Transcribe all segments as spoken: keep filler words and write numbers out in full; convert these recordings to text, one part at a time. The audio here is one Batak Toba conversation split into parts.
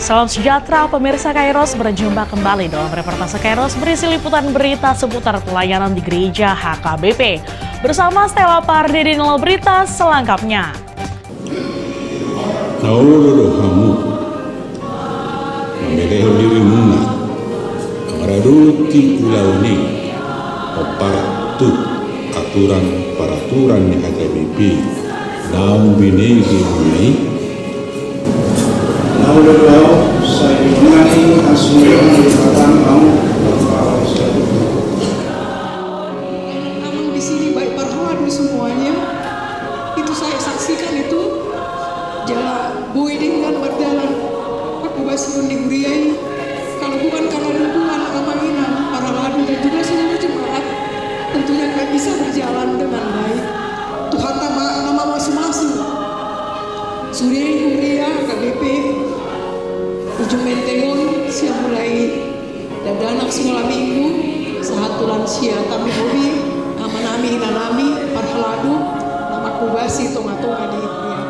Salam sejahtera pemirsa Kairos, berjumpa kembali dalam reportase Kairos berisi liputan berita seputar pelayanan di gereja H K B P. Bersama Stella Pardede dalam berita selengkapnya. Na olo do hamu mamelehon dirimuna, maradophon ulaon i, hombar tu aturan paraturan ni H K B P naung binege muna i. Na olo do ahu sai binongani asi ni Tuhan. Memang di sini baik parhalado semuanya. Itu saya saksikan itu. Jala boi dengan mardalan. Aku basi on di huria i. Kalau bukan karena dukungan Amang Inang, parhalado dan juga seluruh jemaat, tentunya nggak bisa berjalan dengan baik. Tuhanta ma na mamasumasu. Sude huria H K B P Ujung Menteng on, sian mulai dakdanak sikola minggu, sahat tu lansia, tarlumobi amanami, inanami, parhalado na mangkobasi tongatonga ni huria.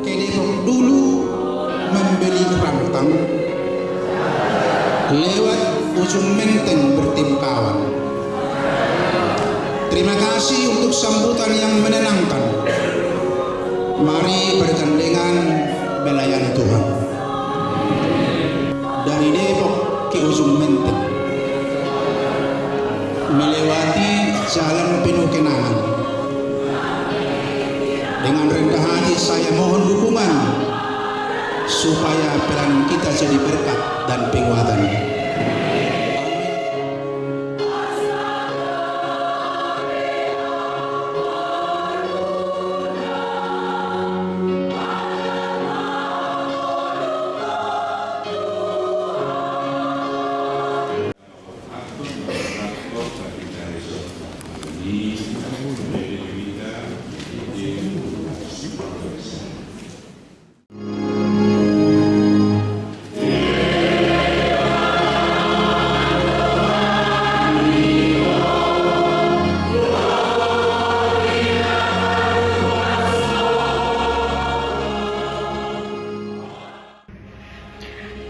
Ke Depok dulu membeli rantang, lewat Ujung Menteng bertim kawan. Terima kasih untuk sambutan yang menenangkan. Mari bergandengan melayani Tuhan. Dari Depok ke Ujung Menteng, melewati jalan penuh kenangan. Dengan rendah hati saya mohon dukungan supaya pelayanan kita jadi berkat dan penguatan.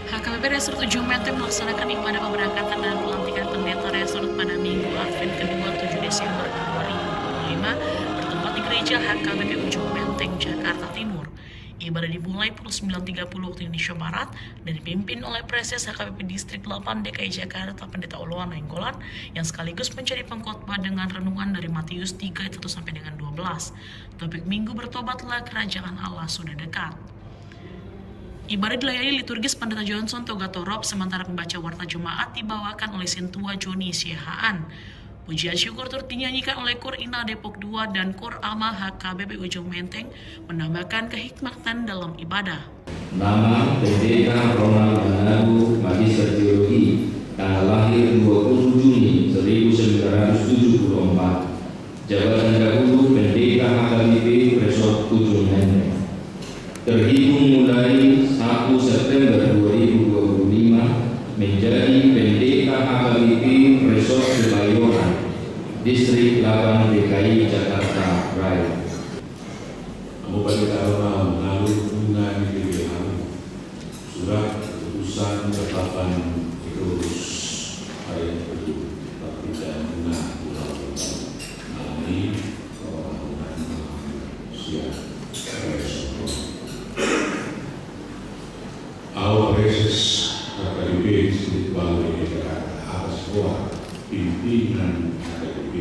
H K B P Resort Ujung Menteng melaksanakan ibadah pemberangkatan dan pelantikan pendeta resort pada Minggu Advent kedua, tujuh Desember dua ribu dua puluh lima, bertempat di Gereja H K B P Ujung Menteng, Jakarta Timur. Ibadah dimulai pukul sembilan tiga puluh waktu Indonesia Barat dan dipimpin oleh Praeses H K B P Distrik delapan D K I Jakarta, Pendeta Oloan Nainggolan, yang sekaligus menjadi pengkhotbah dengan renungan dari Matius tiga ayat satu sampai dengan dua belas. Topik Minggu, Bertobatlah, Kerajaan Allah Sudah Dekat. Ibadah dilayani liturgis Pendeta Johnson Togatorop, sementara pembaca warta jemaat dibawakan oleh Sintua Joni Siahaan. Pujian syukur turut dinyanyikan oleh Kor Ina Depok dua dan Kor Ama H K B P Ujung Menteng, menambahkan kehikmatan dalam ibadah. Nama, Pendeta Ronald Manado, Magister Teologi, tanggal lahir dua puluh Juni seribu sembilan ratus tujuh puluh empat. Jabatan dahulu, Pendeta H K B P Resort Ujung Menteng. Terhitung mulai satu September dua ribu dua puluh lima, menjadi Pendeta H K B P Resort Kebayoran, Distrik delapan D K I Jakarta Raya. Hamu Pendeta Ronald Manado, nunga dibege hamu surat keputusan penetapan Eklektos Harian Kedua, tapi dan nunga ulang tahun. Nami, Rohani, Rohani, Siap, Resort. Ahu Praeses H K B P Distrik Baru D K I Jakarta atas roha pimpinan H K B P,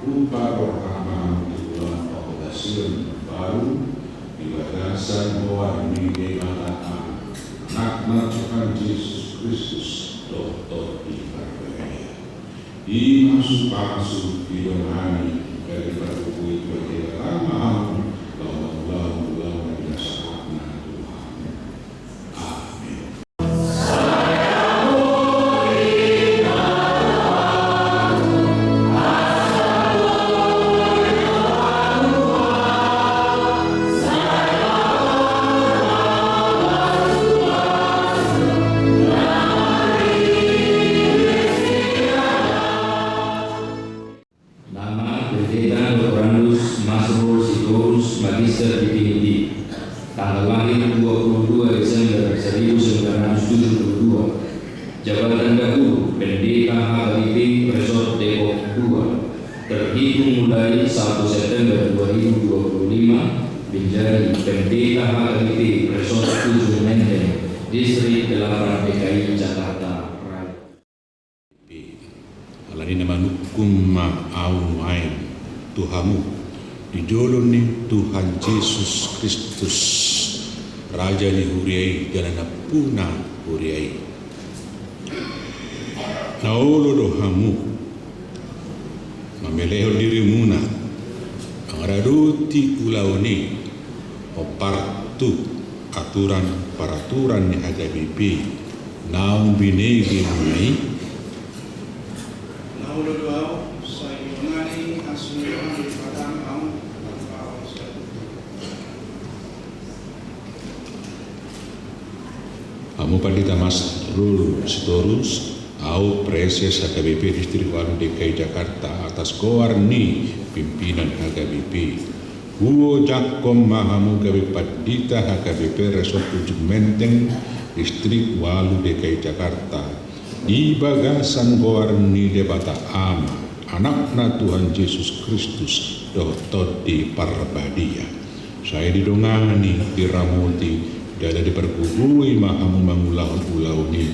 huparroha ma hamu tu Tuhan panghobasion baru di bagasan roha ni Debata Ama, Anakna Tuhan Jesus Kristus, dohot di parbadia. Dipasupasu, didongani, gabe parpudi tu Debata Ama hamu, laho mangulahon ulaon na pinasahatna tu hamu. Amen. Nama, Pendeta Doktorandus Masrur Sitorus, Magister Divinity, tanggal lahir dua puluh dua Desember seribu sembilan ratus tujuh puluh dua. Jabatan dahulu Pendeta H K B P Resort Depok dua. Terhitung mulai satu September dua ribu dua puluh lima, menjadi Pendeta H K B P Resort Ujung Menteng, Distrik delapan D K I Jakarta Raya. Alani i na manungkun ma ahu nuaeng tu hamu di jolo ni Tuhan Jesus Kristus, Raja ni huria i jala nampuna huria i. Na olo do hamu mamelehon dirimuna mangaradoti ulaon i hombar tu aturan paraturan ni H K B P naung binege muna i? Na olo do ahu, sai didongani asi ni Tuhan di padang ahu. Hamu Pandita Masrul Sitorus, ahu Praeses H K B P Distrik ualu D K I Jakarta atas goar ni pimpinan H K B P, huojakhon ma hamu gabe Pandita H K B P Resort Ujung Menteng, Distrik ualu D K I Jakarta, di bagasan goar ni Debata Ama, Anakna Tuhan Jesus Kristus, dohot Tondi Parbadia. Sai didongani, diramoti, jala dipargogoi ma hamu mangulahon ulaon i,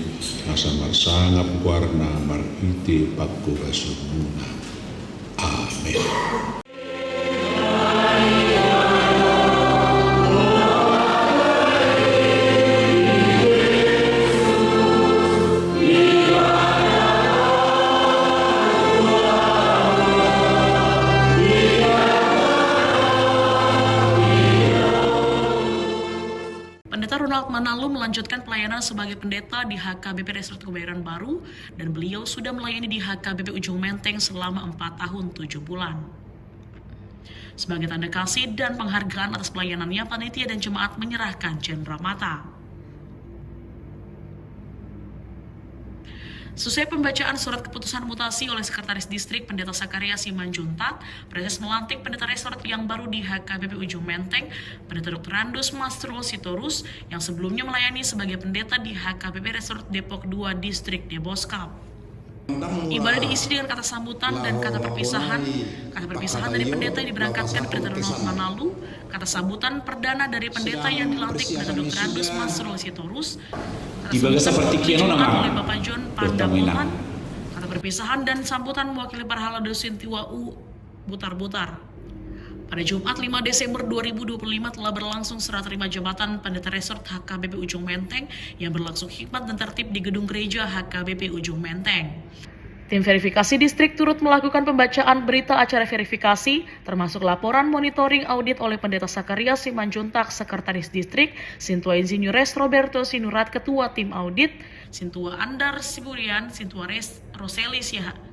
asa marsangap goarna marhite panghobasionmuna. Amen. Pendeta Ronald Manallu melanjutkan pelayanan sebagai pendeta di H K B P Resort Kebayoran Baru, dan beliau sudah melayani di H K B P Ujung Menteng selama empat tahun tujuh bulan. Sebagai tanda kasih dan penghargaan atas pelayanannya, panitia dan jemaat menyerahkan cendramata. Sesuai pembacaan surat keputusan mutasi oleh Sekretaris Distrik Pendeta Sakaria Simanjuntak, Praeses melantik Pendeta Resort yang baru di H K B P Ujung Menteng, Pendeta Doktorandus Masrul Sitorus, yang sebelumnya melayani sebagai pendeta di H K B P Resort Depok dua Distrik Deboskap. Ibadah diisi dengan kata sambutan dan kata perpisahan. Kata perpisahan dari pendeta yang diberangkatkan Pendeta Ronald Manallu. Kata sambutan perdana dari pendeta yang dilantik Pendeta Doktorandus Masrul Sitorus. Kata sambutan oleh Bapak John Pandapotan. Kata perpisahan dan sambutan mewakili Parhalado Sintua U Butarbutar. Pada Jumat lima Desember dua ribu dua puluh lima telah berlangsung serah terima jabatan Pendeta Resort H K B P Ujung Menteng yang berlangsung hikmat dan tertib di Gedung Gereja H K B P Ujung Menteng. Tim verifikasi distrik turut melakukan pembacaan berita acara verifikasi, termasuk laporan monitoring audit oleh Pendeta Sakaria Simanjuntak, Sekretaris Distrik, Sintua Insinyur Res Roberto Sinurat, Ketua Tim Audit, Sintua Andar Siburian, Sintua Res Roseli Siha.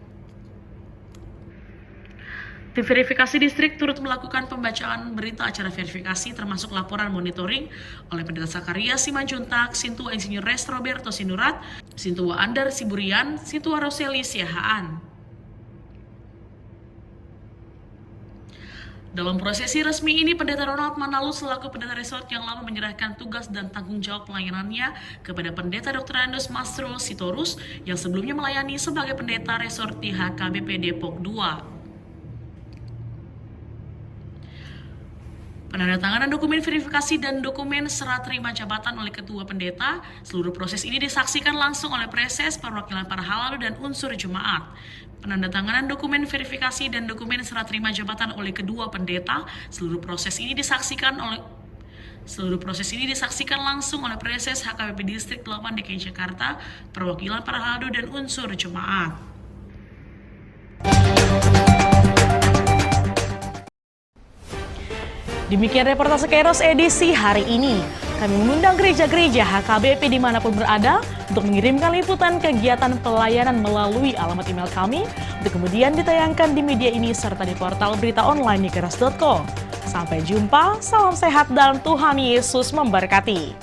Tim verifikasi distrik turut melakukan pembacaan berita acara verifikasi, termasuk laporan monitoring oleh Pendeta Sakaria Simanjuntak, Sintua Insinyur Res Roberto Sinurat, Sintua Andar Siburian, Sintua Roseli Siahaan. Dalam prosesi resmi ini, Pendeta Ronald Manallu selaku Pendeta Resort yang lama menyerahkan tugas dan tanggung jawab pelayanannya kepada Pendeta Doktorandus Masrul Sitorus yang sebelumnya melayani sebagai Pendeta Resort di H K B P Depok dua. Penandatanganan dokumen verifikasi dan dokumen serah terima jabatan oleh Ketua Pendeta. Seluruh proses ini disaksikan langsung oleh Praeses, perwakilan parhalado, dan unsur jemaat. Penandatanganan dokumen verifikasi dan dokumen serah terima jabatan oleh kedua pendeta. Seluruh proses ini disaksikan oleh, seluruh proses ini disaksikan langsung oleh Praeses H K B P Distrik delapan D K I Jakarta, perwakilan parhalado, dan unsur jemaat. Demikian reportase Kairos edisi hari ini. Kami mengundang gereja-gereja H K B P dimanapun berada untuk mengirimkan liputan kegiatan pelayanan melalui alamat email kami, untuk kemudian ditayangkan di media ini serta di portal berita online di kairos dot com. Sampai jumpa, salam sehat, dan Tuhan Yesus memberkati.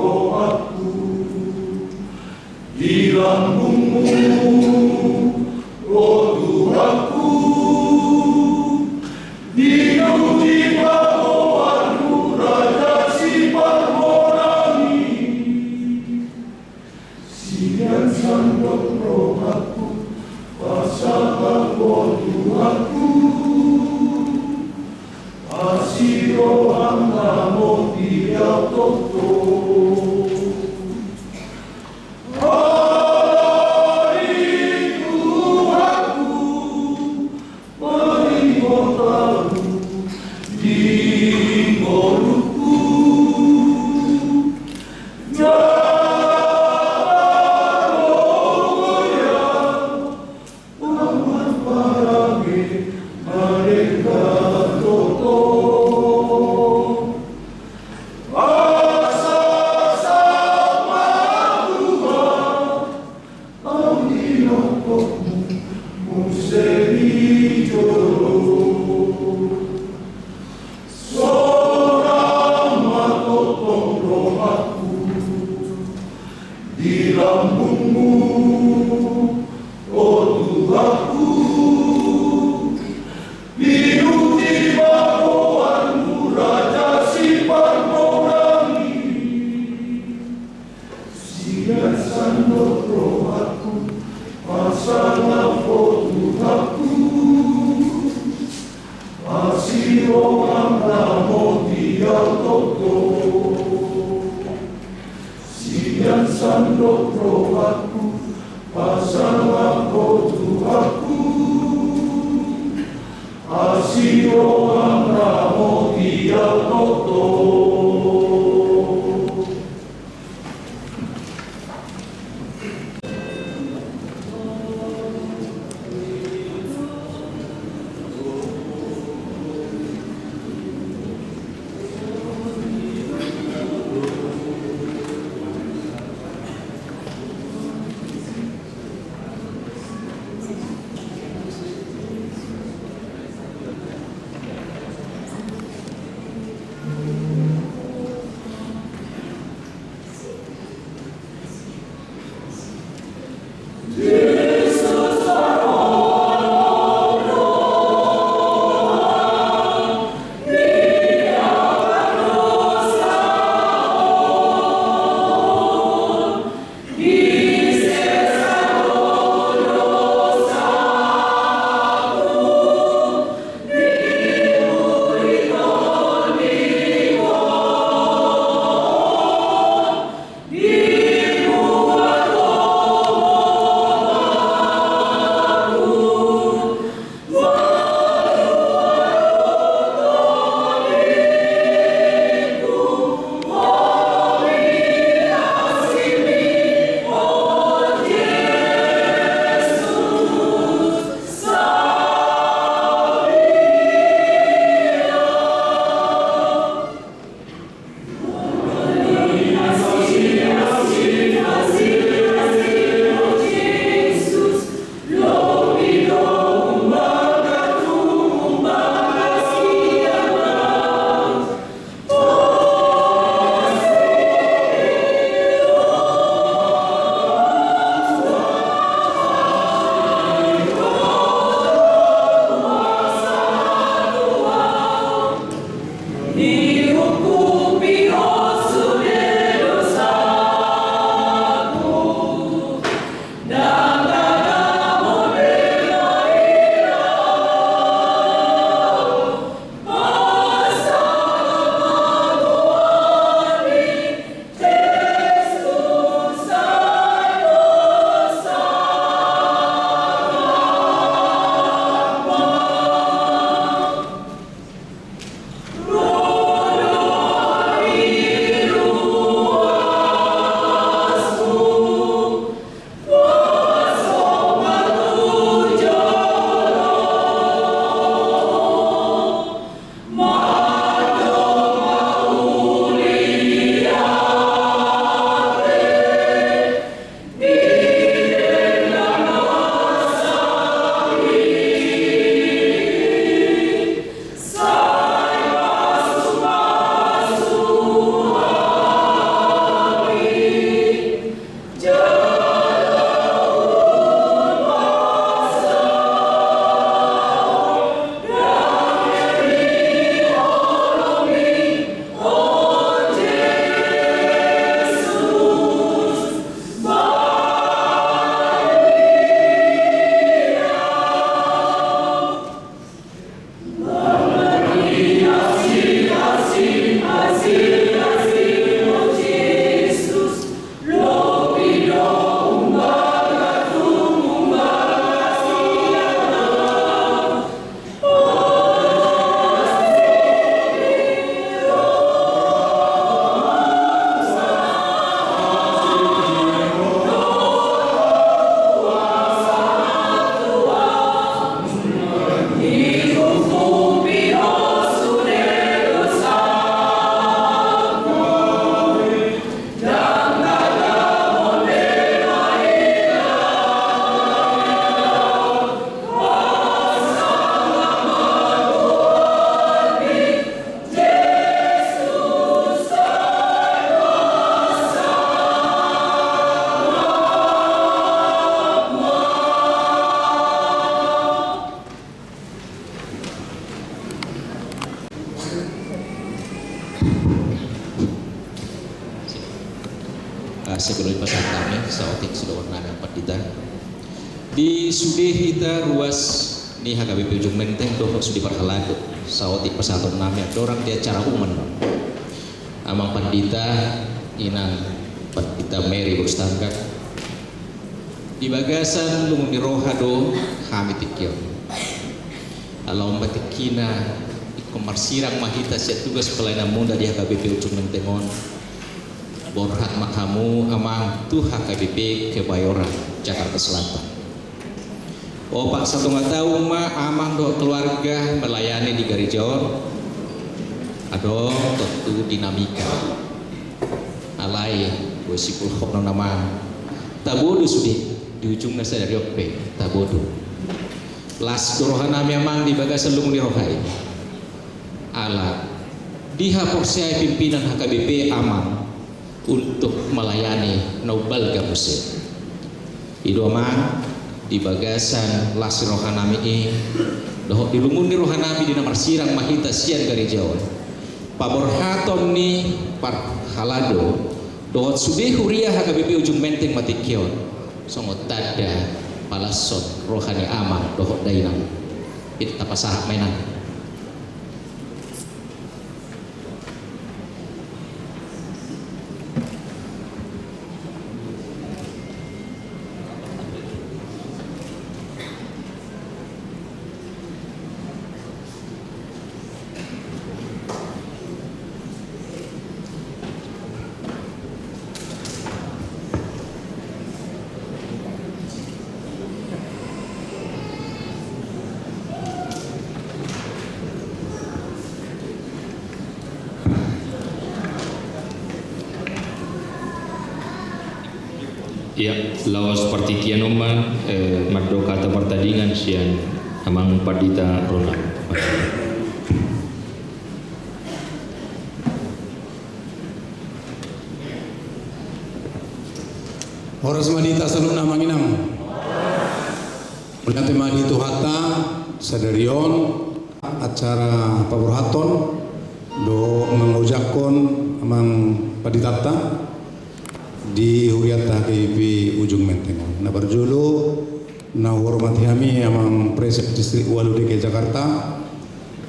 rohangku di lambungmu, o Tuhanku, di ujung bagoanmu, Raja Siparmonang i. Sian sandok rohangku pasangap, o Tuhanku, asi roham na mauliate tongtong. Alani Tuhanku, paningot ahu di ngolungku. Jala goyang ahu marparange na denggan tongtong. Asa sahat ma, Tuhan, ahu di nongkokmu muse di jolo. Sonang ma tongtong rohangku di lambungmu, o Tuhanku, di ujung bagoanmu, Raja Siparmonang i. Sian sandok rohangku pasangap, o Tuhanku, asi roham na mauliate tongtong. Sian sandok rohangku pasangap, o Tuhanku, asi roham na mauliate tongtong. Ah, sebelum pasahat nami, saotik sidohonon nami, Amang Pandita. Di sude hita ruas ni H K B P Ujung Menteng dohot sude parhalado, saotik pasahaton nami andorang di acara umum. Amang Pandita, Inang Pandita Mary Bostanggak. Di bagasan lungun ni roha do hami tingki on. Ala on ma tingkina, ingkon marsirang ma hita sian tugas pelayanan muna di H K B P Ujung Menteng on. Borhat ma hamu, Amang, tu H K B P Kebayoran, Jakarta Selatan. Opat satonga taon ma Amang dohot keluarga melayani di gareja on. Adong tontu dinamika. Alai, boi sipulhonon, Amang. Tabo do sude, di ujungna sadari on pe tabo do. Las do roha nami, Amang, di bagasan lungun ni roha i. Ala dihaporseai pimpinan H K B P Amang untuk melayani na umbalga muse. I do, Amang, di bagasan las ni roha nami i dohot di lungun ni roha nami di na marsirang ma hita sian gareja on, paborhaton ni parhalado dohot sude huria H K B P Ujung Menteng ma tingki on songon tanda palashon roha ni Amang dohot dainang. Hita pasahat ma, Inang. Ia, laos partingkian on ma, eh, mandok hata partadingan sian Amang Pandita Ronald. Horas ma di hita saluhutna, Amang Inang. Mauliate ma di Tuhanta, sadari on acara paborhaton dohot mangojakhon Amang Panditanta di hurianta H K B P Ujung Menteng on. Na parjolo, na huhormati hami Amang Presek Distrik Walu D K I Jakarta,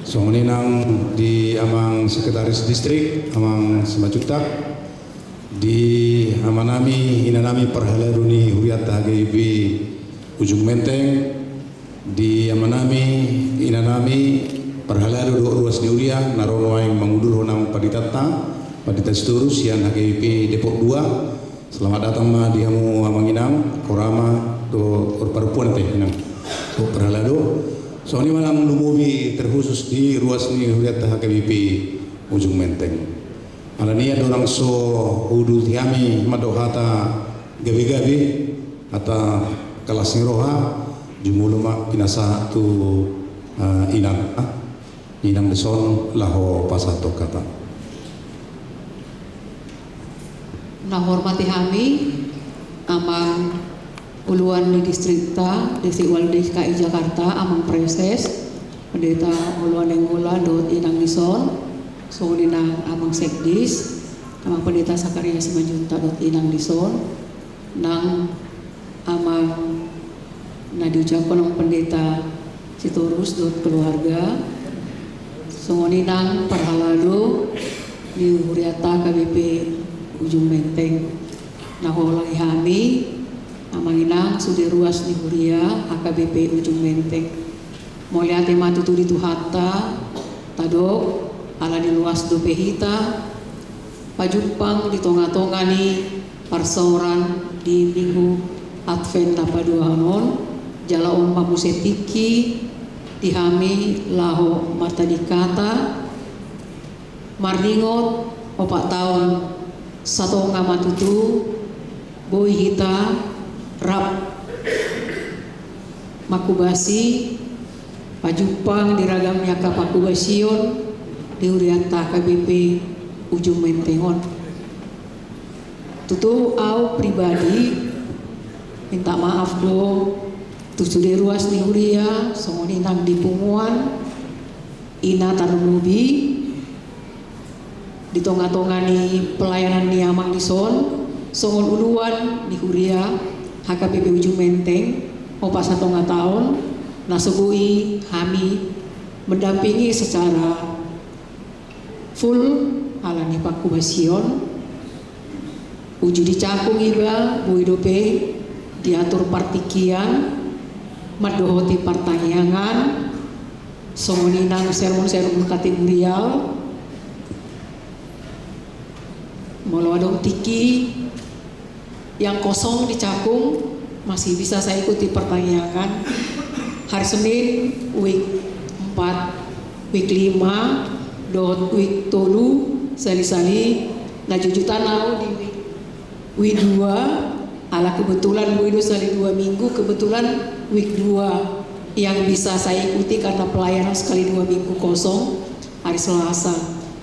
songon i nang di Amang Sekretaris Distrik, Amang Simanjuntak, di amanami, inanami parhalado ni hurianta H K B P Ujung Menteng, di amanami, inanami parhalado dohot ruas ni huria na ro nuaeng mangudurhon Amang Panditanta, Pandita Sitorus sian H K B P Depok dua. Selamat datang ma di hamu, Amang Inang, Korama dohot parompuan ate, Inang, dohot parhalado. Songon i ma nang lumobi terkhusus di ruas ni hurianta H K B P Ujung Menteng. Alani i andorang so huuduti hami mandok hata gabe-gabe, hata las ni roha, jumolo ma pinasahat tu, eh, Inang, ah, Inang dison laho pasahathon hata. Na huhormati hami Amang Uluan ni Distrikta, Distrik Walu D K I Jakarta, Amang Presek, Pendeta Uluan Nainggolan dohot Inang dison, songon i nang Amang Sekdis, Amang Pendeta Sakarias Simanjuntak dohot Inang dison, nang Amang na diujakhon Amang Pendeta Sitorus dohot keluarga, songon i nang parhalado ni hurianta H K B P Ujung Menteng. Na huhaholongi hami, Amang Inang, sude ruas ni huria H K B P Ujung Menteng. Mauliate ma tutu di Tuhanta, tadok, ala ni luas dope hita pajumpang di tonga-tonga ni parsaoran di Minggu Advent na paduahon on, jala on ma muse tingki di hami laho martading hata, maringot opat taon satonga ma tutu boi hita rap mangkobasi, pajumpang di ragam ni angka pangkobasion di hurianta H K B P Ujung Menteng on. Tutu au pribadi minta maaf do tu sude ruas ni huria, songon i nang di punguan, ina tarlumobi di tonga-tonga ni pelayanan ni Amang dison, Songon uluan ni huria H K B P Ujung Menteng, opat satonga taon na so boi hami mendampingi secara full ala ni pangkobasion, uju di cakung iba boi dope diatur partingkian, mandohoti partangiangan, songon i nang sermon-sermon kategorial. Molo adong tingki yang kosong di cakung, masih bisa saya ikuti partangiangan. Hari Senin, week empat, week lima, dohot week tolu, sali-sali na jujutan au di week, week dua, ala kebetulan boi do sali dua minggu, kebetulan week dua yang bisa saya ikuti karena pelayanan sekali dua minggu kosong, hari Selasa.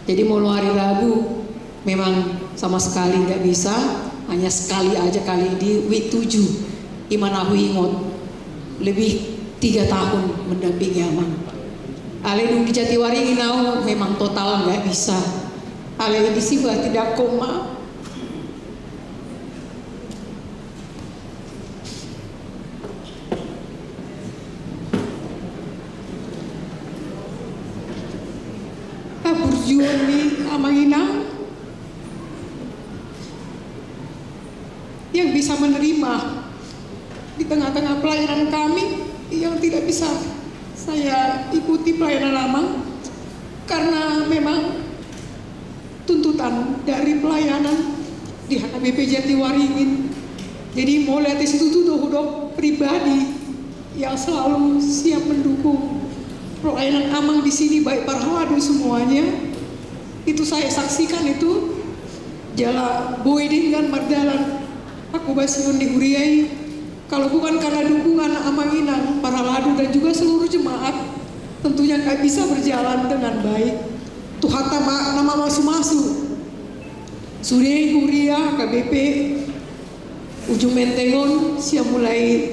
Jadi molo hari Rabu memang sama sekali nggak bisa, hanya sekali aja kali di week tujuh. I ma na huingot, lebih tiga tahun mendampingi Amang. Alai dung di Jatiwaringin au memang total nggak bisa. Alai disi berarti tidak koma. Haburjuon ni Amang Inang yang bisa menerima di tengah-tengah pelayanan kami yang tidak bisa saya ikuti pelayanan Amang karena memang tuntutan dari pelayanan di H K B P Jatiwaringin. Jadi molo di situ tu hudok pribadi yang selalu siap mendukung pelayanan Amang di sini, baik parhalado semuanya. Itu saya saksikan itu jala boi denggan mardalan pangkobasion ni huria i. Kalau bukan karena dukungan Amang Inang, parhalado dan juga seluruh jemaat, tentunya nggak bisa berjalan dengan baik. Tuhanta ma na mamasu-masu. Sude huria H K B P Ujung Menteng on sian mulai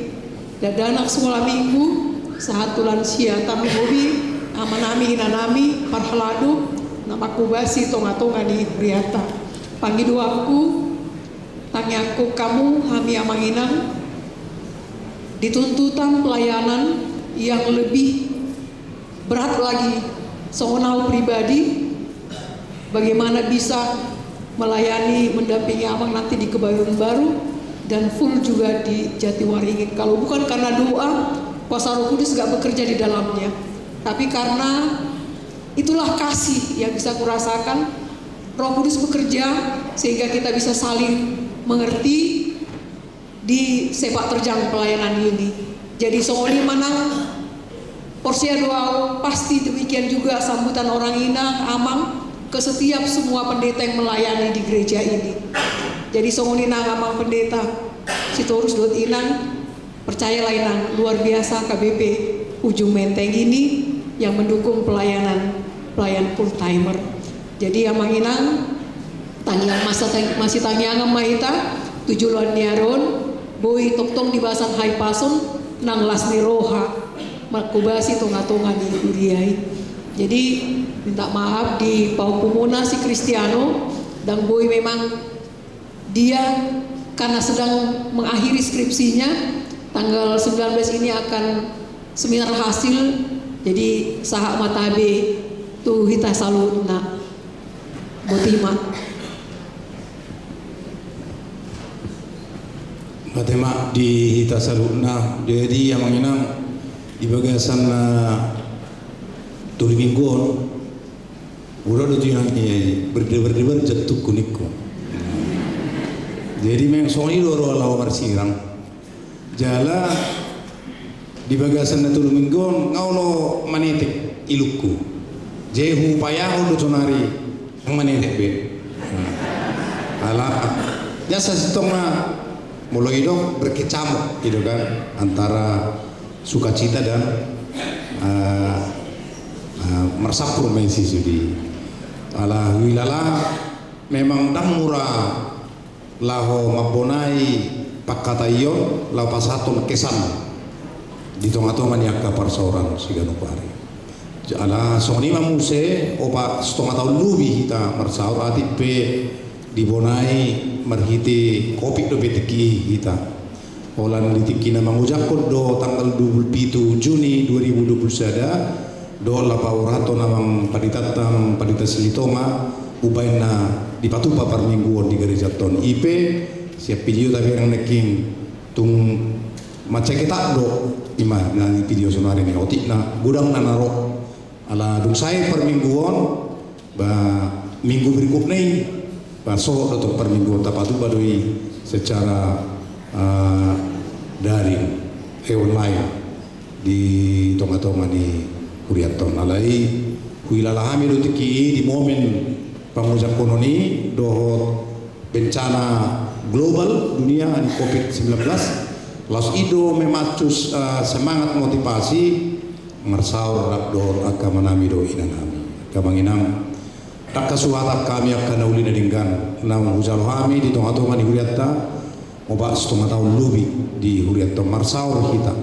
dakdanak sikola minggu, sahat tu lansia, tarlumobi amanami, inanami, parhalado na mangkobasi tonga-tonga ni hurianta. Pangidoanku, tangiangkon hamu, hami Amang Inang, di tuntutan pelayanan yang lebih berat lagi, songon au pribadi, bagaimana bisa melayani, mendampingi Amang nanti di Kebayoran Baru dan full juga di Jatiwaringin. Kalau bukan karena doa, kuasa Roh Kudus nggak bekerja di dalamnya. Tapi karena itulah kasih yang bisa kurasakan, Roh Kudus bekerja sehingga kita bisa saling mengerti di sepak terjang pelayanan ini. Jadi songon i ma nang porsea do au, pasti demikian juga sambutan orang Inang, Amang, ke setiap semua pendeta yang melayani di gereja ini. Jadi songon i nang Amang Pendeta Sitorus dohot Inang, percayalah Inang, luar biasa H K B P Ujung Menteng ini yang mendukung pelayanan, pelayan full timer. Jadi Amang Inang, tangiang masa tang-, masitangiangan ma hita tu joloan ni ari on, boi tongtong di bagas hahipason nang las ni roha mangkobasi tonga-tonga ni huria i. Jadi minta maaf di pahompumuna si Kristiano, ndang boi memang dia karena sedang mengakhiri skripsinya, tanggal sembilan belas ini akan seminar hasil, jadi sahat ma tabe tu hita saluhutna. Botima. Botima di hita saluhutna. Jadi Amang Inang, di bagasan, eh, tolu minggu on, ura do tu Inang i, berdebar-debar jantungku ningku. Jadi memang songon i do roha laho marsirang. Jala di bagasan na tolu minggu on nga olo manetek ilungku. Jadi hupayahon do sonari, ndang manetek be. Nah, ala biasa sitongkin molo idok berkecamuk gitu kan, antara sukacita dan, eh, eh, marsampur ma i sisudi. Ala huilala memang ndang mura laho mambonai pangkataion, laho pasahathon kesan di tonga-tonga ni angka parsaoran siganup ari. Ala songon i ma muse, opat satonga taon lobi hita marsaor, atik pe Dibonai marhite covid dope tingki i hita. Holan di tingki na mangojakhon do tanggal dua puluh pitu Juni dua ribu dua puluh sada, do laho paborhathon amang panditanta, Pandita Silitonga, umbahen na dipatupa parmingguon di garejanta on. I pe sian video tabereng nangkin, tung maceketak do, ima na di video sonari ni otik na godang na na ro. Ala dung sae parmingguon, ba minggu berikutna i, ba sohot do tong parmingguon, tapatupa do i secara, eh, daring, eh, online, di tonga-tonga ni hurianta on. Alai huhilala hami do tingki i di momen pangojak on i dohot bencana global dunia ni covid sembilan belas, laos i do memacu, eh, semangat, motivasi, marsaor rap dohot angka amanami dohot inanami. Angka amang inang, ndang hasuhatan hami angka na uli na denggan naung hujalo hami di tonga-tonga ni hurianta, opat sitonga taon lobi di hurianta on marsaor hita.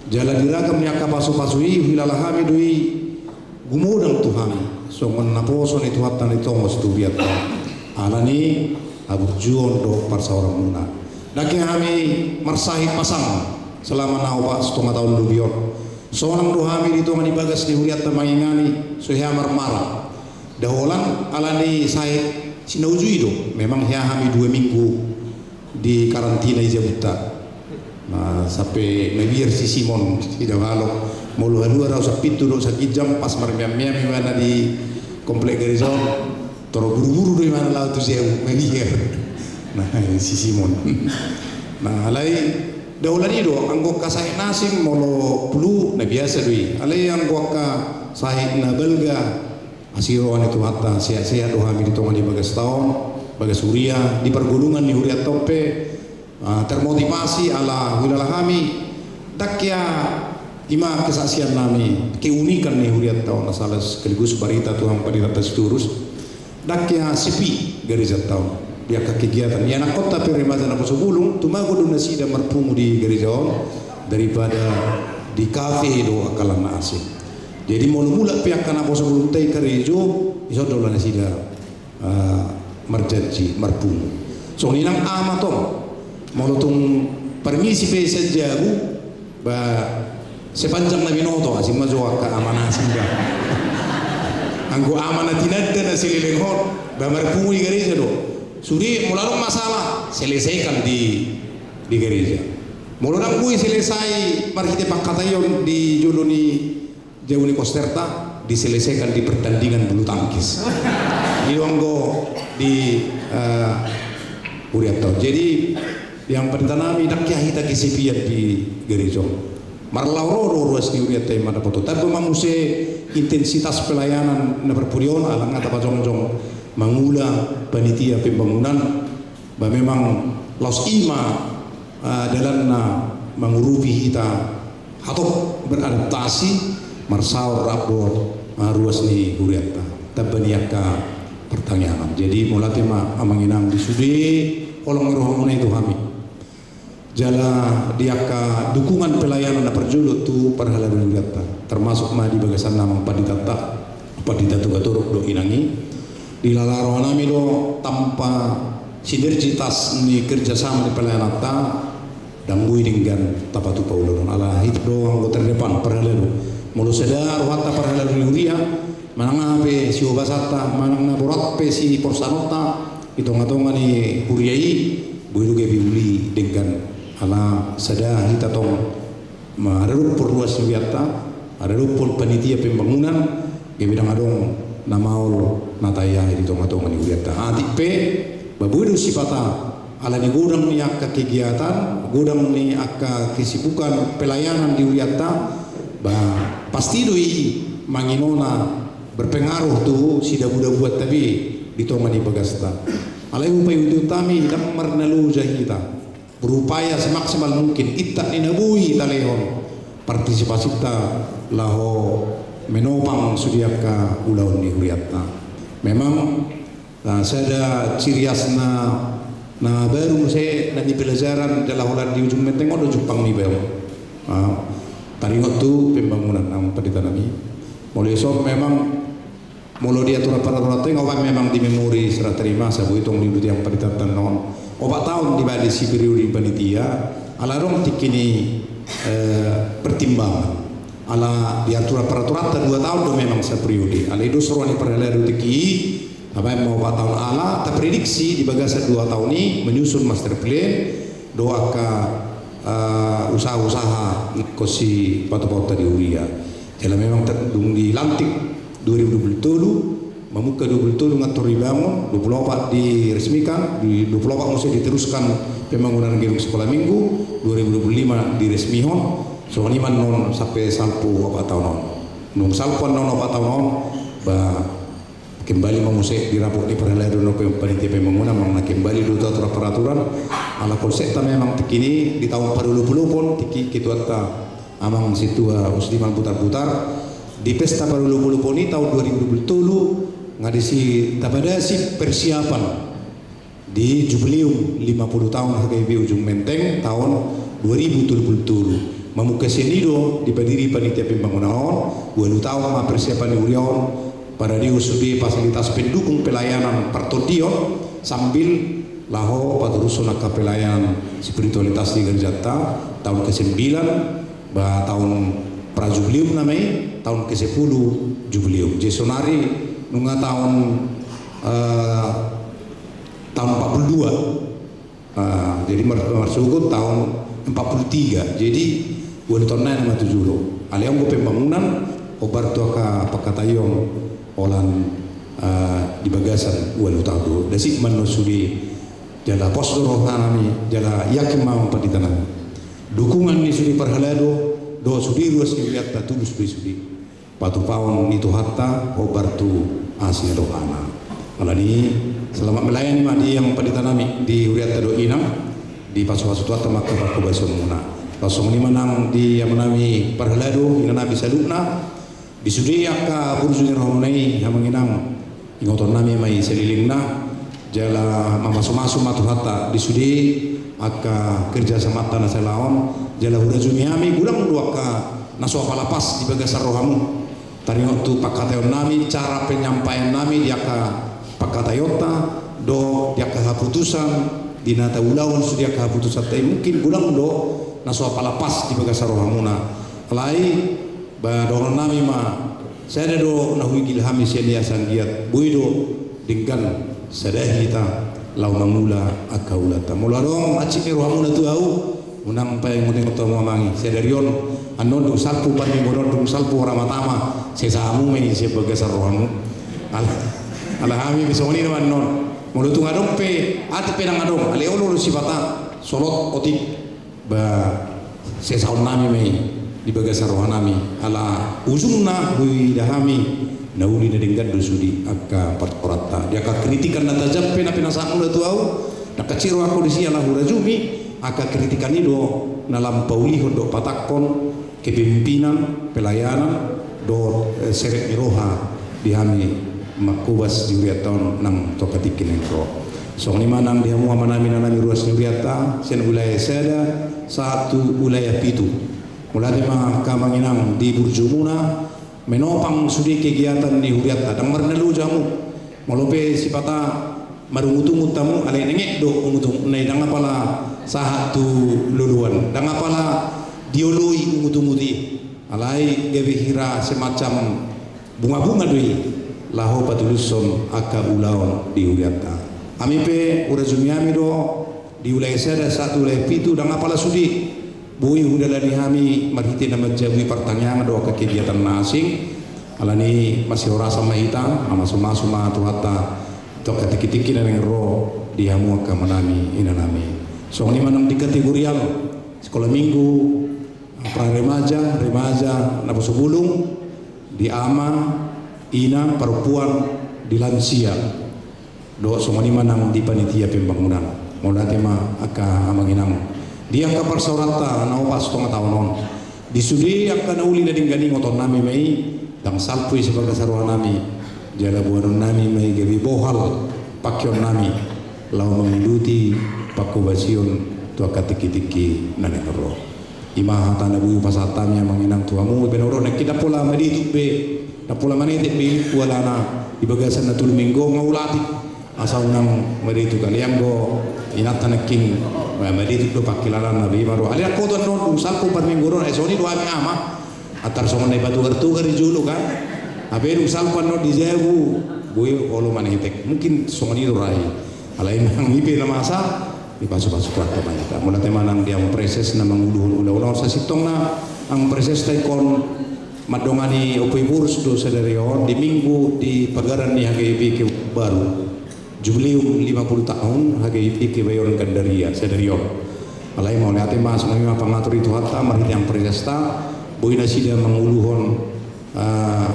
Jala di ragam ni angka pasu-pasu i huhilala hami do i gumodang tu hami songon naposo ni Tuhanta na ditongos tu hurianta, ala ni haburjuon dohot parsaoranmuna. Ndang hea hami marsahit pasang selama na opat sitonga taon lobi on. Sonang do hami di tonga ni bagas ni hurianta mangingani, so hea marmara. Nda holan ala ni sahit sinauju i do, memang hea hami dua minggu di karantina i jabunta. Nah, sampe mabiar si Simon, si Dabalok, molo halua rau sampittu dohot saginjang pas marmeam-meam ibana di komplek gareja on, toro buru-buru do ibana laho tu jabu, mabiar. Nah, si Simon. Nah, alai nda holan i do, anggo angka sahit na asing molo flu na biasa do i. Alai anggo angka sahit na balga, asi roha ni Tuhanta, sehat-sehat do hami di tonga ni bagasta on, bagas huria, di pargulungan ni hurianta on pe, ah, termotivasi ala huhilala hami, ndang hea, ima kesaksiannami, keunikan ni hurianta on, asa laos sekaligus barita tu amang pandita Sitorus, ndang hea sepi garejanta on di angka kegiatan. Ianakhonta pe remaja naposo bulung, tumagon do nasida marpungu di gareja on, daripada di kafe dohot angka na asing. Jadi molo mulak pe angka naposo bulungta i karejo, dison do nasida, eh, marjanji, marpungu. Songon i nang ama tong, molo tung parmisi pe sian jabu, ba sepanjang na binoto, asing ma jo angka ama na asing ba. Anggo ama na tinanda na sileleng on, ba marpungu di gareja do. Sude molo adong masalah, selesaikan di, di gareja. Molo ndang boi selesai marhite pangkataion di jolo ni jabu ni kosterta, diselesaikan di pertandingan bulu tangkis. I do anggo di, eh, hurianta on. Jadi, amang panditanami, ndang hea hita kesepian di gareja on. Marlaho ro do ruas ni hurianta i mandapothon. Tamba ma muse intensitas pelayanan na parpudi on, ala nga tapajongjong mangula panitia pembangunan. Ba memang laos i ma, ah, dalanna mangurupi hita hatop beradaptasi, marsaor rap dohot, ah, ruas ni hurianta. Tamba ni angka partangiangan. Jadi mauliate ma amang inang di sude holong ni rohamuna i tu hami. Jala di angka dukungan pelayanan na parjolo tu parhalado ni hurianta. Termasuk ma di bagasanna amang panditanta, Pandita Tugatorop dohot inang i. Dihilala rohanami do tanpa sinergitas ni kerjasama ni pelayananta, ndang boi denggan tapatupa ulaon on. Ala hita do anggo terdepan parhalado. Molo sada rohanta parhalado ni huria, manang aha pe sihobasanta, manang na borat pe siporsanonta, di tonga-tonga ni huria i, boi do gabe uli denggan. Ala sada hita tong, ma, maradophon ruas ni hurianta, maradophon panitia pembangunan, gabe ndang adong na maol na tayahi di tonga-tonga ni hurianta. Atik pe, ba boi do sipata, ala ni godang ni angka kegiatan, godang ni angka kesibukan pelayanan di hurianta, ba pasti do i manginona berpengaruh tu sidabu-dabuanta be di tonga ni bagasta. Alai hupaihut-ihut hami, ndang marnaloja hita. Berupaya semaksimal mungkin, intak ni na boi talehon partisipasita laho menopang sude angka ulaon ni hurianta. Memang, ah, sada ciri khas na, na baru muse na nipelajaran jala holan di Ujung Menteng on do jumpang niba on. Ah, taringot tu pembangunan, amang panditanami. Molo dison memang Molo di aturan paraturanta i, nga opat memang di memori serah terima, saboi tong di dutiang panitanta on. Opat taon di bali si periode panitia, ala adong tingki ni, eh, pertimbangan. Ala di aturan paraturanta dua taon do memang saperiode. Ala i do so roha ni parhalado tingki i, tabaen ma opat taon ala, taprediksi di bagasan dua taon i, menyusun master plan, do angka, eh, usaha-usaha ingkon sipatupaonta di huria. Jala memang terdung dilantik dua ribu dua puluh tolu, mamungka dua puluh tolu nga tor dibangun, dua puluh opat diresmikan, di dua puluh opat muse diteruskan pembangunan gedung sekolah minggu, dua ribu dua puluh lima diresmihon, songon i ma annon sampe salpu opat taon on. Dung salpu annon opat taon on, ba, kembali ma muse di rapot ni parhalado dohot panitia pembangunan, manang na kembali do tu aturan paraturan, ala konsepta memang tingki i di taon parulupulupon, tingki ketuanta Amang Sintua Usdiman Butarbutar, di pesta parulupulupon i taon dua ribu dua puluh tolu, nga disi tapadasi persiapan di jubileum lima puluh taon H K B Ujung Menteng taon dua ribu dua puluh tolu. Mamungka sian i do dipadiri panitia pembangunan on, ualu taon ma persiapan ni huria on, parade sude fasilitas pendukung pelayanan partondion, sambil laho paturushon angka pelayanan spiritualitas di gerejanta, taon kesembilan, ba, taon prajubileum nama i, taon kesepuluh jubileum. Jadi sonari nunga taon, eh, taon empat puluh dua. Ah, jadi mar-, marsogot taon empat puluh tiga. Jadi ualu taon nai nama tu jolo. Alai anggo pembangunan, hombar tu angka pangkataion holan, eh, di bagasan ualu taon do. Disi ma annon sude, jala pos do rohanami, jala yakin ma amang pandita nami. Dukungan ni sude parhalado dohot sude ruas ni hurianta tulus do i sude. Patupaon ni Tuhanta hombar tu asi ni rohana. Alani, selamat melayani ma di amang pandita nami, di hurianta dohot inang, dipasupasu Tuhanta ma angka parhobasionmuna. Laos songon i ma nang di amanami parhalado, inanami saluhutna, di sude angka burju ni rohamuna i, amang inang, ingotonnami ma i salelengna, jala mamasumasu ma Tuhanta di sude angka kerjasamanta na salaon, jala hurajumi hami godang do angka na so apala pas di bagasan rohamu. Taringot tu pangkataionnami, cara penyampaiannami di angka pangkataionta, dohot di angka haputusan, di na taulahon sude angka haputusanta i, mungkin godang do na so apala pas di bagasan rohamuna. Alai, ba, dohononnami ma, sada do na huigil hami sian i asa anggiat boi do denggan sada hita laho mangula angka ulaonta. Molo adong hansit ni rohamuna tu ahu, unang paingotingot hamu amang i. Sadari on, annon dung salpu parmingguon on, dung salpu hora matama, sesa hamu ma i sian bagasan rohamu. Ala, ala hami pe songon i nama annon. Molo tung adong pe, atik pe ndang adong, alai olo do sipata, solot otik. Ba, sesaonnami ma i di bagasan rohanami, ala ujungna huida hami na uli na denggan do sude angka partoranta. Di angka kritikan na tajam pe na pinasahat muna tu ahu, ndang hansit rohangku disi, ala hurajumi angka kritikan i do na lam paulihon dohot patangkon kepemimpinan, pelayanan, dohot, eh, serep ni roha di hami manghobas di hurianta on nang tu angka tingki na naeng ro. Songon i ma nang di hamu amanami inanami ruas ni hurianta, sian wilayah sada sahat tu wilayah pitu. Mauliate ma angka amang inang di burjumuna, menopang sude kegiatan ni hurianta, ndang marnaloja hamu. Molo pe sipata marungutungut hamu, alai nenget do ungutungutna i, ndang apala sahat tu loloan, ndang apala dioloi ungutungut i. Alai gabe hira semacam bungabunga do i laho patulushon angka ulaon di hurianta. Hami pe hurajumi hami do di wilayah sada sahat tu wilayah pitu, ndang apala sude boi hudalani hami marhite na manjabui partangiangan dohot angka kegiatan na asing. Alani masihorasan ma hita, mamasumasu ma Tuhanta tu angka tingki-tingki na naeng ro di hamu angka amanami inanami. Songon i ma nang di kategorial sekolah minggu, pra remaja, remaja, naposo bulung, di ama, ina, parompuan, di lansia. Dohot songon i ma nang di panitia pembangunan. Mauliate ma angka amang inang. Di angka parsaoranta na opat satonga taon on, di sude angka na uli na denggan i ingotonnami ma i, ndang salpu i sian bagasan rohanami, jala boanonnami ma i gabe bohal pangkeonnami laho mangiluti panghobasion tu angka tingki-tingki na naeng ro. I ma hata na boi hupasahat hami amang inang tu hamu, i pe na hudok nangkin, ndang pola madituk be Ndang pola manetek be i, alana di bagasan na tolu minggu nga ulatik. Asa unang madetuk, alai anggo inanta nangkin, eh, madetuk do pangkilalaanna be i ma ro. Alai anggo tu annon dung salpu opat minggu do, eh, songon i do hami ama. Antar songon na dipatugar-tugar di jolo kan. Hape dung salpu annon di jabu, boi olo manetek. Mungkin songon i do ra i. Alai nang i pe na masa, dipasu-pasu Tuhanta ma hita. Mauliate ma nang di amang praeses na manguluhon ulaon on. Sasintongna amang praesesta ingkon mandongani Ompu i Borus do sadari on di minggu di pagaran ni H K I P Kebayoran Baru. Jubileum lima puluh tahun H K I P Kebayoran Gandaria sadari on. Alai mauliate ma, songon i ma pangatur ni Tuhanta marhite amang praesesta, boi nasida manguluhon, eh,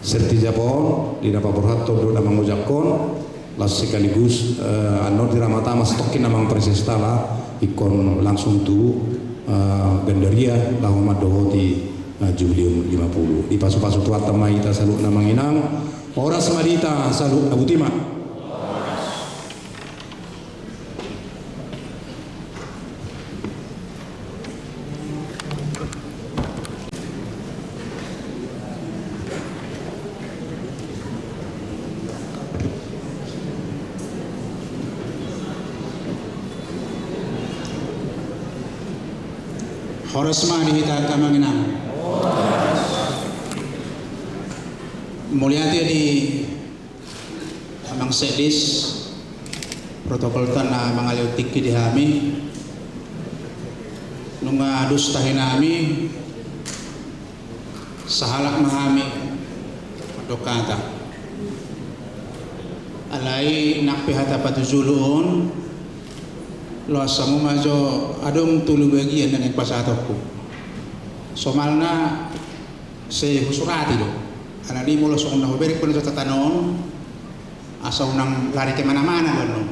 sertijab on di na paborhathon dohot na mangojakhon, laos sekaligus, eh, annon di ramata ma satongkin amang praesesta, ala ingkon langsung tu, eh, Gandaria laho mandohoti, eh, Jubileum lima puluh. Dipasu-pasu Tuhanta ma hita saluhutna amang inang. Horas ma di hita saluhutna, boti ma. Horas ma di hita angka amang inang. Mauliate di amang sekdes, protokol ta na mangalehon tingki di hami. Nunga dos tahi nami, sahalak ma hami mandok hata. Alai nang pe hata patujolo on, loas hamu ma jo, adong tolu bagian na naeng pasahatonku. Somalna, sai husurati do. Alani molo songon na huberengkon jo catatan on, asa unang lari kemana-mana do annon.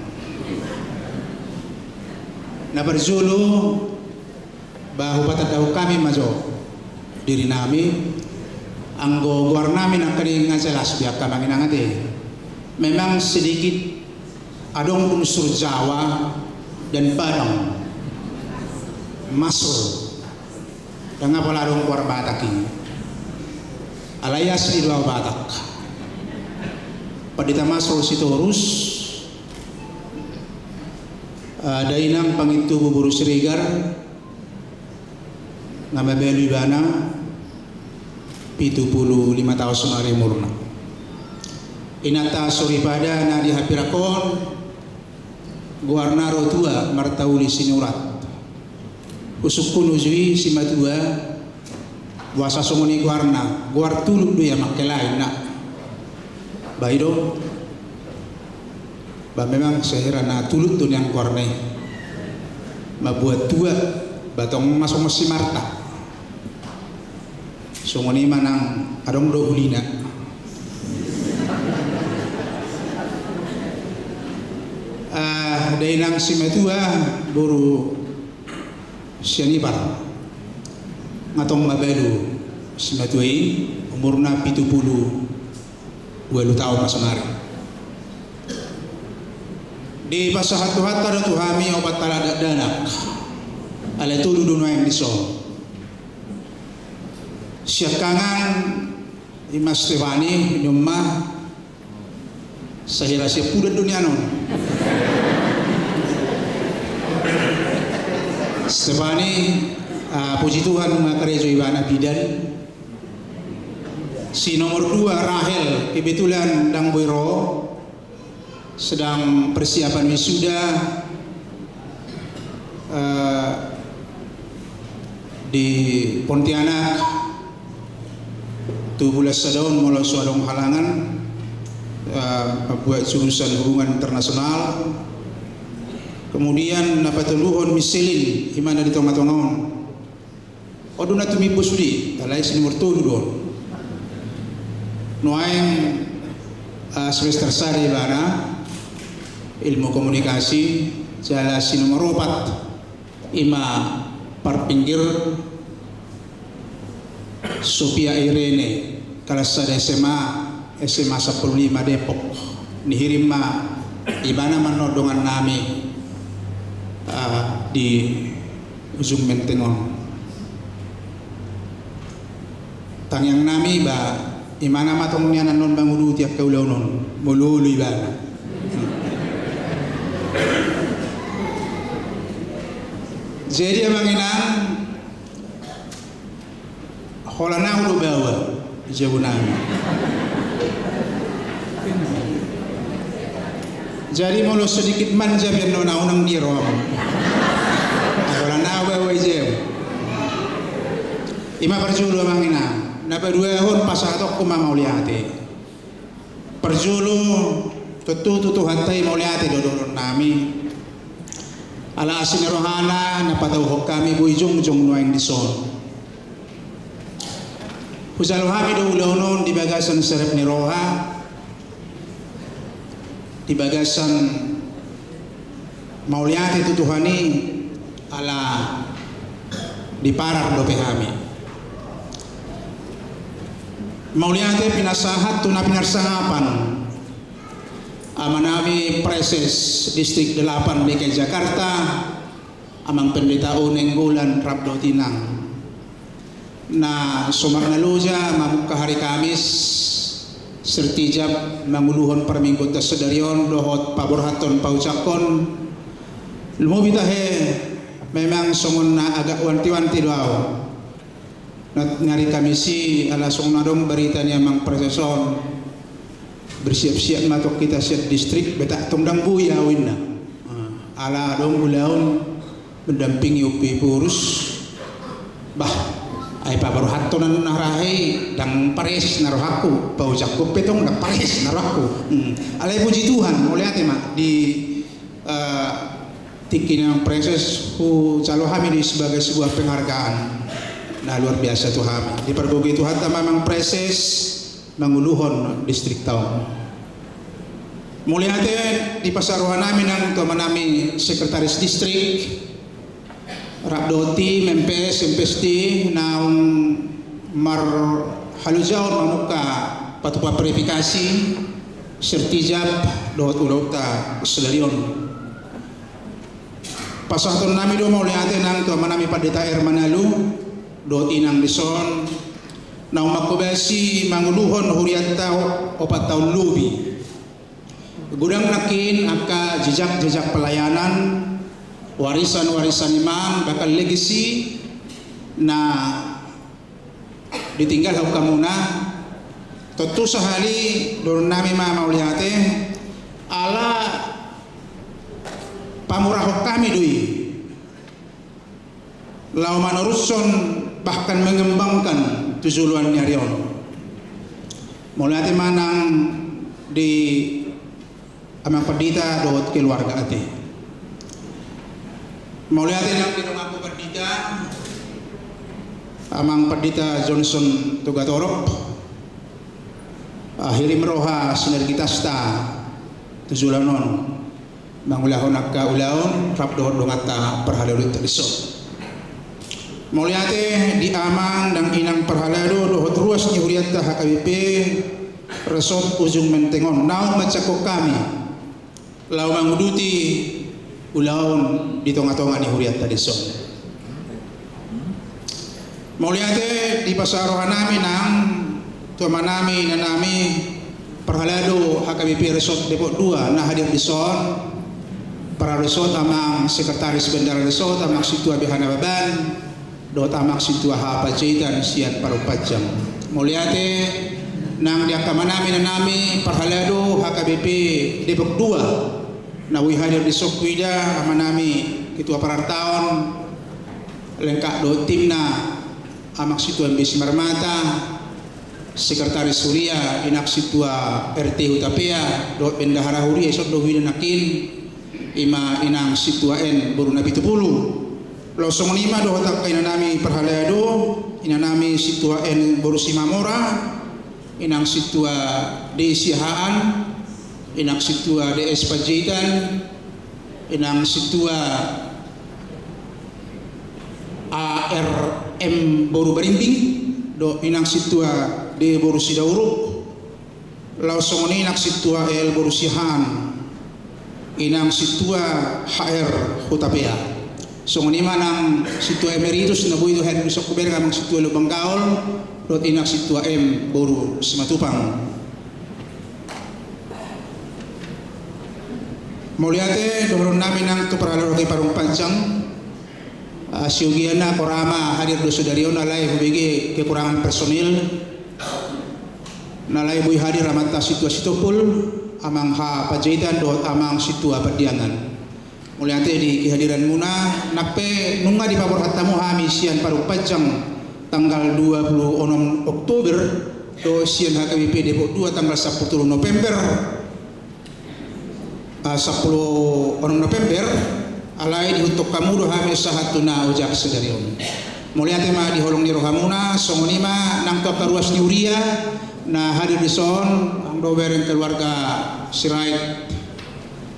Na parjolo, ba hupatandahon hami ma jo diri nami, anggo goar nami nangkaning nga jelas be angka amang inang ate. Memang sedikit adong unsur Jawa dan Padang. Masrur. Ndang pola adong goar Batak i. Alai asli do au Batak. Pandita Masrur Sitorus, eh, dainang Pangintubu boru Siregar, nga mabalu ibana, pitu pulu lima taon saonari umurna. Inanta soripada na di Hapirak on, goarna Rotua Martauli Sinurat. Husungkun uju i simatua, boasa songon i goarna, goar tulut do ia mangkelain na. Ba i do. Ba memang sahira na tulut do nian goarna i. Mambuat tua, ba tong ma songon si Marta. Songon i ma nang adong do ulina. Ah, dainang simatua boru Sianipar. Nga tong mabalu simatua i, umurna pitu pulu ualu taon ma saonari. Dipasahat Tuhanta do tu hami opat halak dakdanak. Alai tolu do nuaeng dison. Siangkangan i ma Stefani, i ma sahira siampudan do nian on. Stefani, ah, puji Tuhan, nunga karejo ibana bidan. Si nomor dua, Rahel, kebetulan ndang boi ro, sedang persiapan wisuda, eh, di Pontianak, tu bulan sada on molo so adong halangan, eh, buat jurusan hubungan internasional. Kemudian na patoluhon Michelin, i ma na di tonga-tonga on. On do na tumimbo sude, alai si nomor tolu do on. Nuaeng, ah, semester sada ibana, ilmu komunikasi, jala si nomor opat, i ma parpinggir, Sofia Irene, kelas sada S M A, S M A sampulu lima Depok. Nihirim ma ibana ma annon dongan nami, ah, di ujung Menteng on. Tangiang nami ba Imana ma tong nian annon manguduti angka ulaon on, molo olo ibana. Jadi amang inang, holan ahu do baoa di jabu nami. Jadi molo sedikit manja pe annon ahu, unang dia roham. Holan ahu baoa i jabu. Ima parjolo amang inang. Na paduahon, pasahatonku ma mauliate. Parjolo, tontu tu Tuhanta i mauliate do dohonon nami. Ala asi ni rohana na patauhon hami boi jongjong nuaeng dison. Hujalo hami do ulaon on di bagasan serep ni roha, di bagasan mauliate tu Tuhan i, ala diparar dope hami. Mauliate pinasahat tu na pinarsangapan amanami Praeses Distrik Delapan D K I Jakarta, Amang Pendeta O Nainggolan rap dohot inang. Na so marnaloja mamungka hari Kamis, sertijab manguluhon parmingguonta sadari on dohot paborhathon paucaphon. Lumobi tahe, memang songon na agak wanti-wanti do ahu. Na, ni ari Kamis i, ala songon adong barita ni amang praeses on, bersiap-siap ma tong hita sian distrik, beta tong ndang boi ahu, ninna. Ala adong ulaon mendampingi ompu Ephorus. Bah, ai paborhathon na rahe i, ndang praeses na rohangku, paucaphon pe tong ndang praeses na rohangku. Hmm. Alai puji Tuhan, mauliate ma di, eh, tingki ni amang praeses, hujalo hami do i sebagai sebuah penghargaan na luar biasa tu hami. Dipargogoi Tuhanta ma amang praeses manguluhon distrikta on. Mauliate dipasahat rohanami nang tu amanami sekretaris distrik, rap dohot tim M P S, M P S T, naung marhalojaon mamungka patupa verifikasi, sertijab dohot ulaonta sadari on. Pasahatonnami do mauliate nang tu amanami Pandita R Manalu dohot inang dison, naung manghobasi manguluhon hurianta opat taon lobi. Godang nangkin angka jejak-jejak pelayanan, warisan-warisan iman, bahkan legasi na ditinggalhon hamuna. Tontu sahali dohononnami ma mauliate, ala pamurahon hami do i laho manorushon, bahkan mengembangkan tu joloan ni ari on. Mauliate ma nang di amang pandita dohot keluarga, ate. Mauliate nang di donganku pandita, amang pandita Johnson Togatorop, ah, hirim roha sinergitasta tu joloan on mangulahon angka ulaon rap dohot donganta parhalado dison. Mauliate di amang nang inang parhalado dohot ruas ni hurianta H K B P Resort Ujung Menteng on, naung manjangkon hami laho manguduti ulaon di tonga-tonga ni hurianta dison. Mauliate dipasahat rohanami nang tu amanami inanami parhalado H K B P Resort Depok dua na hadir dison, parhalado resort, amang sekretaris bendahara resort, amang sintua B H Nababan, dohot amang sintua H A Panjaitan sian Padang Panjang. Mauliate nang di angka amanami inanami parhalado H K B P Depok dua na boi hadir dison, huida amanami ketua parhalado on, lengkap dohot timna, amang sintua M B Simarmata, sekretaris huria, inang sintua R T Hutapea dohot bendahara huria, dison do huida nangkin, ima inang sintua N boru Napitupulu. Laos songon i ma dohot angka inanami parhalado, inanami sintua N boru Simamora, inang sintua D Siahaan, inang sintua D S Panjaitan, inang sintua A R M boru Barimbing, dohot inang sintua D boru Sidauruk, laos songon i inang sintua L boru Siahaan, inang sintua H R Hutapea. Songon i ma nang sintua emeritus na boi do hadir di son, hubereng amang sintua Lumban Gaol dohot inang sintua M boru Simatupang. Mauliate dohonon nami nang tu parhalado hita i Parung Panjang. Ah, siogia na hurang hadir do sadari on, alai hubege kekurangan personil. Na alai boi hadir amanta sintua Sitompul, amang H Panjaitan dohot amang sintua Pandiangan. Mauliate di kehadiranmuna. Nang pe nunga dipaborhat hamu hami sian Parung Panjang tanggal dua puluh enam Oktober, dohot sian H K B P Depok dua tanggal sampulu tolu November, ah, sampulu enam November, alai dihuthon hamu do hami sahat tu na ojak sadari on. Mauliate ma di holong ni rohamuna. Songon i ma nang tu angka ruas ni huria na hadir di son, nang do bereng keluarga Sirait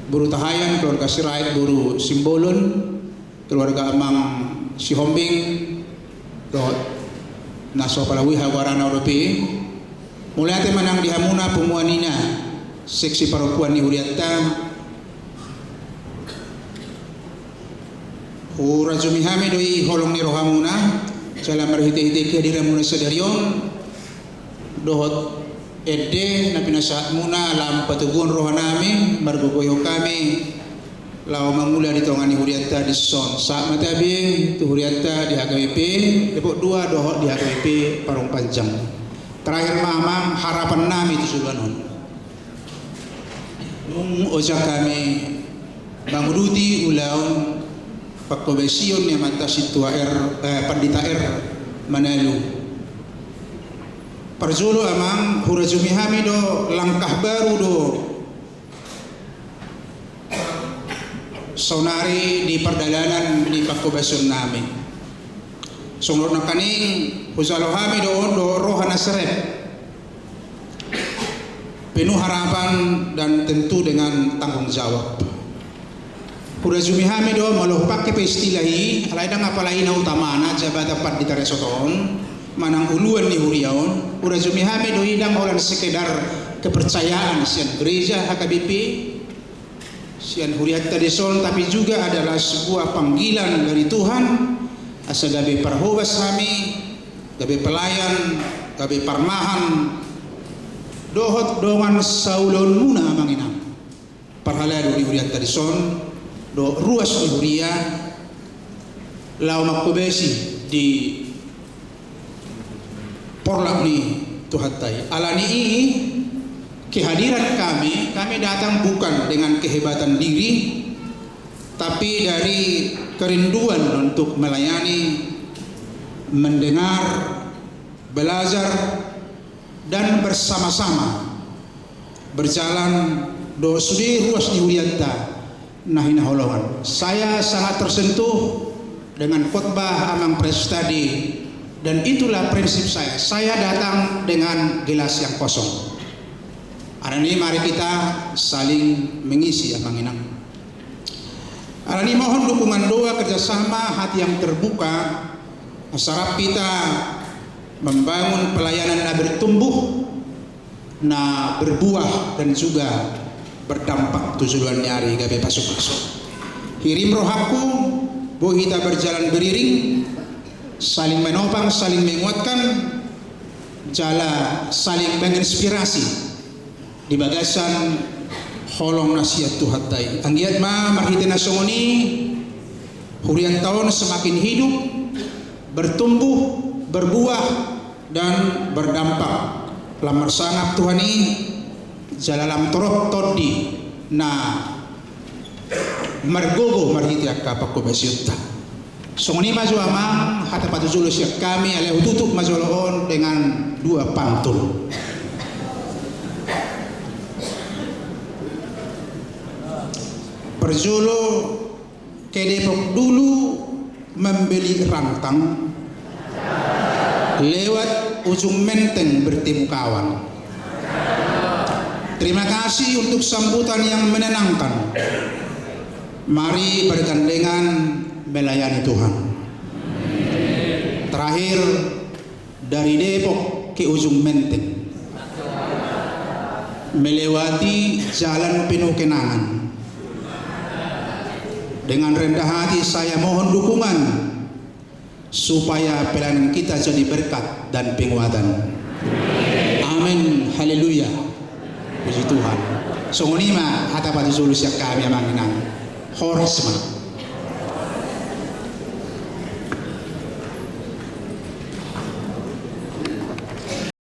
boru Tahayan, keluarga Sirait boru Simbolon, keluarga amang Sihombing dohot na so pala boi hagoarana on dope. Mauliate ma nang di hamuna punguan ina, seksi parompuan ni hurianta. Hurajumi hami do i holong ni rohamuna jala marhitehite kehadiranmuna sadari on dohot ende na pinasahatmuna lam patoguhon rohanami, margogoihon hami laho mangula di tonga ni hurianta dison. Sahat ma tabe tu hurianta di H K B P Depok dua dohot di H K B P Parung Panjang. Terakhir ma amang, harapannami tu joloan on, dung ojak hami manguduti ulaon pangkobasion ni amanta sintua R, eh, Pandita R Manalu, parjolo amang, hurajumi hami do langkah baru do saonari di pardalanan ni pangkobasionnami. Songon nangkaning, hujalo hami do on do roha na serep, penuh harapan dan tentu dengan tanggung jawab. Hurajumi hami do, molo hupangke pe istilah i, alai ndang apala i na utamana, jabatan pandita resort on manang uluan ni huria on. Hurajumi hami do i ndang holan sekedar kepercayaan sian gereja H K B P, sian hurianta dison, tapi juga adalah sebuah panggilan dari Tuhan asa gabe parhobas hami, gabe pelayan, gabe parmahan dohot dongan saulaonmuna amang inang, parhalado ni hurianta dison dohot ruas ni huria, laho mangkobasi di porlak ni Tuhanta i. Alani i, kehadiran kami, kami datang bukan dengan kehebatan diri, tapi dari kerinduan untuk melayani, mendengar, belajar, dan bersama-sama berjalan dohot sude ruas ni hurianta na hinaholongan. Saya sangat tersentuh dengan khotbah amang pres tadi, dan itulah prinsip saya. Saya datang dengan gelas yang kosong. Alani i, mari kita saling mengisi, amang inang. Alani i, mohon dukungan doa kerjasama, hati yang terbuka, asa rap hita membangun pelayanan na bertumbuh, na berbuah, dan juga berdampak tu joloan ni ari gabe pasupasu. Hirim rohangku, boi hita berjalan beriring, saling menopang, saling menguatkan, jala saling menginspirasi di bagasan holong na sian Tuhanta i. Anggiat ma marhite na songon i, hurianta on semakin hidup, bertumbuh, berbuah, dan berdampak. Lam marsangap Tuhan i, jala lam torop tondi na margogo marhite angka pangkobasionta. Songon i ma jo amang, hata patujolo sian hami, alai hututup ma jolo on dengan dua pantun. Parjolo, ke Depok dulu membeli rantang, lewat Ujung Menteng bertemu kawan. Terima kasih untuk sambutan yang menenangkan. Mari bergandengan melayani Tuhan. Terakhir, dari Depok ke Ujung Menteng, melewati jalan penuh kenangan. Dengan rendah hati saya mohon dukungan supaya pelayanan kita jadi berkat dan penguatan. Amin. Haleluya. Puji Tuhan. Songon i ma hata patusolus sian hami, Amang Inang. Horas ma.